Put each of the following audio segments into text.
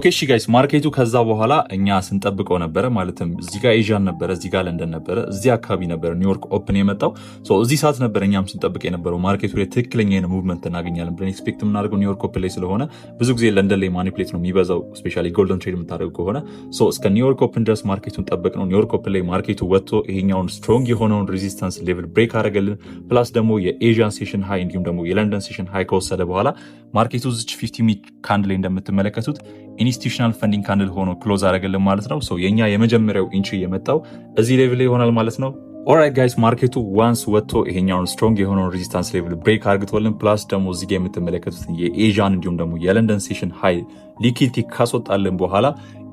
Okay እሺ guys፣ market ኡ ከዛ በኋላ እኛ ስንጠብቀው ነበረ። ማለትም እዚህ ጋር Asian ነበረ፣ እዚህ ጋር ለንደን ነበረ፣ እዚህ አካባቢ ነበረ ኒውዮርክ open የመጣው። እዚህ ሰዓት ነበር እኛም ስንጠብቅ የነበረው። Market ኡ ላይ ትክክለኛ የሆነ movement እናገኛለን ብለን expect የምናደርገው ኒውዮርክ open ላይ ስለሆነ ብዙ ጊዜ ለንደን ላይ manipulate ነው የሚበዛው፣ especially golden trade የምታደርጉ ከሆነ። እስከ ኒውዮርክ open ድረስ market ኡን ጠበቅነው። ኒውዮርክ open ላይ market ኡ ወጥቶ ይሄኛውን strong የሆነውን resistance level break አደረገልን። Plus ደግሞ የ Asian session high እንዲሁም ደግሞ የለንደን session high ከወሰደ በኋላ market ኡ እዚች 15 minute candle ላይ እንደምትመለከቱት institutional funding candle ሆኖ close አደረገልን ማለት ነው። So የኛ የመጀመሪያው entry የመጣው እዚህ level ላይ ይሆናል ማለት ነው። Alright guys፣ market ኡ once ወጥቶ ይሄኛውን strong የሆነውን resistance level break አርግቶልን plus ደግሞ እዚህ ጋ የምትመለከቱትን የ Asian እንዲሁም ደግሞ የለንደን session high liquidity ካስወጣልን በኋላ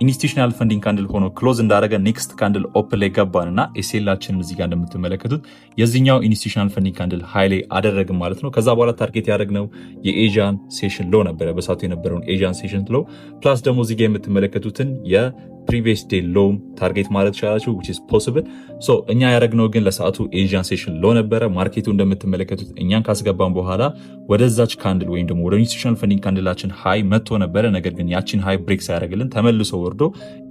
institutional funding candle ሆኖ close እንዳደረገ next candle open ላይ ገባን እና SL ኣችንን እዚህ ጋር እንደምትመለከቱት የዚህኛው institutional funding candle high ላይ አደረግን ማለት ነው። ከዛ በኋላ target ያደረግነው የ Asian session low ነበረ፣ በሰዓቱ የነበረውን Asian session low plus ደግሞ እዚህ ጋር የምትመለከቱትን የ previous day low ም target ማድረግ ትችላላችሁ፣ which is possible። So እኛ ያደረግነው ግን ለሰዓቱ Asian session low ነበረ። Market ኡ እንደምትመለከቱት እኛን ካስገባን በኋላ ወደዛች candle ወይም ደግሞ ወደ institutional funding candle ኣችን high መጥቶ ነበረ። ነገር ግን ያችን high break ሳያደርግልን ተመልሶ ወርዶ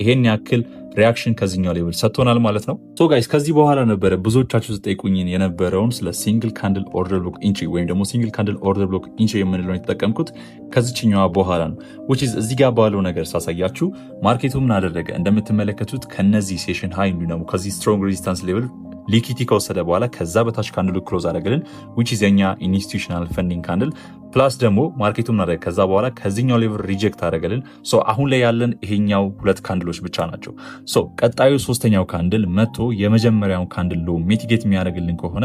ይሄን ያክል reaction ከዚህኛው level ሰጥቶናል ማለት ነው። So guys፣ ከዚህ በኋላ ነበረ ብዙዎቻችሁ ስትጠይቁኝ የነበረውን ስለ single candle order block entry ወይም ደግሞ single candle order block entry የምንለውን የተጠቀምኩት ከዚችኛዋ በኋላ ነው። Which is እዚህ ጋር ባለው ነገር ሳሳያችሁ market ኡ ምን አደረገ? እንደምትመለከቱት ከነዚህ session high እንዲሁም ደግሞ ከዚህ strong resistance level liquidity ከወሰደ በኋላ ከዛ በታች candle ኡ close አደረገልን፣ which is የኛ institutional funding candle። Plus ደግሞ market ኡ ምን አደረገ? ከዛ በኋላ ከዚህኛው level reject አደረገልን። So አሁን ላይ ያለን ይሄኛው ሁለት candle ኦች ብቻ ናቸው። So ቀጣዩ ሶስተኛው candle መጥቶ የመጀመሪያውን candle low mitigate የሚያደርግልን ከሆነ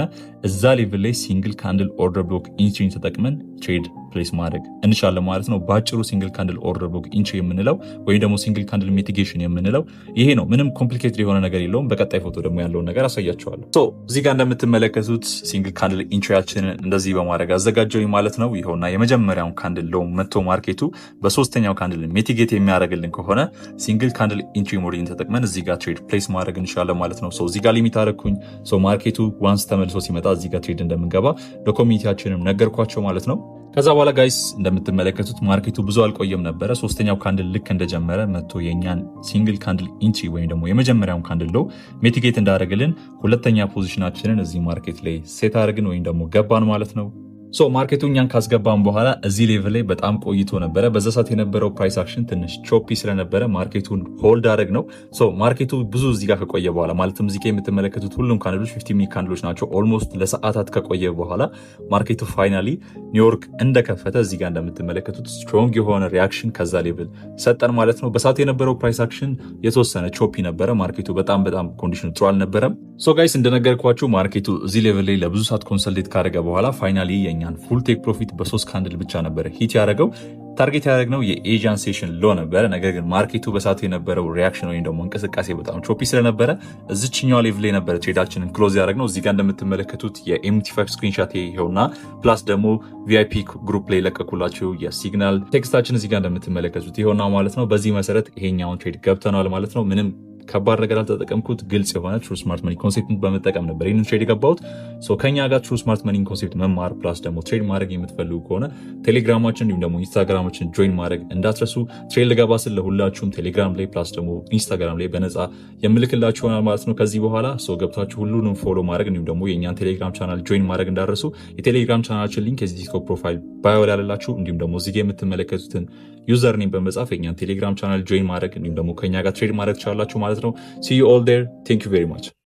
እዛ level ላይ single candle order block entry ን ተጠቅመን trade place ማድረግ እንችላለን ማለት ነው። በአጭሩ single candle order block entry የምንለው ወይም ደግሞ single candle mitigation የምንለው ይሄ ነው። ምንም complicated የሆነ ነገር የለውም። በቀጣይ ፎቶ ደግሞ ያለውን ነገር አሳያችኋለሁ። So እዚህ ጋር እንደምትመለከቱት single candle entry ያችንን እንደዚህ በማድረግ አዘጋጀሁኝ ማለት ነው። ይኸውና የመጀመሪያውን candle low መጥቶ market ኡ በሶስተኛው candle mitigate የሚያደርግልን ከሆነ single candle entry model ን ተጠቅመን እዚህ ጋር trade place ማድረግ እንችላለን ማለት ነው። So እዚህ ጋር limit አደረግኩኝ። So market ኡ once ተመልሶ ሲመጣ እዚህ ጋር trade እንደምንገባ ለ community ያችንም ነገርኳቸው ማለት ነው። ከዛ በኋላ guys፣ እንደምትመለከቱት market ኡ ብዙ አልቆየም ነበረ። ሶስተኛው candle ልክ እንደጀመረ መጥቶ የእኛን single candle entry ወይም ደግሞ የመጀመሪያውን candle low mitigate እንዳደረግልን ሁለተኛ position ኣችንን እዚህ market ላይ set አድርግን ወይም ደግሞ ገባን ማለት ነው። So market ኡ እኛን ካስገባን በኋላ እዚህ level ላይ በጣም ቆይቶ ነበረ። በዛ ሰዓት የነበረው price action ትንሽ choppy ስለነበረ market ኡን hold አደረግነው። So market ኡ ብዙ እዚህ ጋር ከቆየ በኋላ፣ ማለትም እዚህ ጋር የምትመለከቱት ሁሉም candle ኦች 15 minute candle ኦች ናቸው። Almost ለሰዓታት ከቆየ በኋላ market ኡ finally ኒውዮርክ እንደከፈተ እዚህ ጋር እንደምትመለከቱት strong የሆነ reaction ከዛ level ሰጠን ማለት ነው። በሰዓቱ የነበረው price action የተወሰነ choppy ነበረ። Market ኡ በጣም በጣም condition ኑ ጥሩ አልነበረም። So guys፣ እንደነገርኳችሁ market ኡ እዚህ level ላይ ለብዙ ሰዓት consolidate ካደረገ በኋላ finally የኛን full take profit በሶስት candle ብቻ ነበረ hit ያደረገው። Target ያደረግነው የ Asian session low ነበረ። ነገር ግን market ኡ በሰዓቱ የነበረው reaction ወይም ደግሞ እንቅስቃሴ በጣም choppy ስለነበረ እዚችኛው level ላይ ነበረ trade ኣችንን close ያደረግነው። እዚህ ጋር እንደምትመለከቱት የ MT5 screenshot ይኸውና፣ plus ደግሞ VIP group ላይ የለቀኩላችሁ የ signal text ኣችን እዚህ ጋር እንደምትመለከቱት ይኸውና ማለት ነው። በዚህ መሰረት ይሄኛውን trade ገብተነዋል ማለት ነው። ምንም ከባድ ነገር አልተጠቀምኩት። ግልጽ የሆነ true smart money concept ን በመጠቀም ነበር ይህንን trade የገባሁት። ከኛ ጋር true smart money concept መማር plus ደግሞ trade ማድረግ የምትፈልጉ ከሆነ ቴሌግራማችን እንዲሁም ደግሞ ኢንስታግራማችን join ማድረግ እንዳትረሱ። Trade ልገባ ስል ለሁላችሁም ቴሌግራም ላይ plus ደግሞ ኢንስታግራም ላይ በነፃ የምልክላችሁ ይሆናል ማለት ነው። ከዚህ በኋላ so ገብታችሁ ሁሉንም follow ማድረግ እንዲሁም ደግሞ የእኛን ቴሌግራም channel join ማድረግ እንዳትረሱ። የቴሌግራም channel ኣችን link የዚህ ቲክቶክ profile bio ላይ ያለላችሁ፣ እንዲሁም ደግሞ እዚህ የምትመለከቱትን username በመጻፍ የኛን ቴሌግራም channel join ማድረግ እንዲሁም ደግሞ ከኛ ጋር trade ማድረግ ትችላላችሁ ማለት ነው። See you all there. Thank you very much.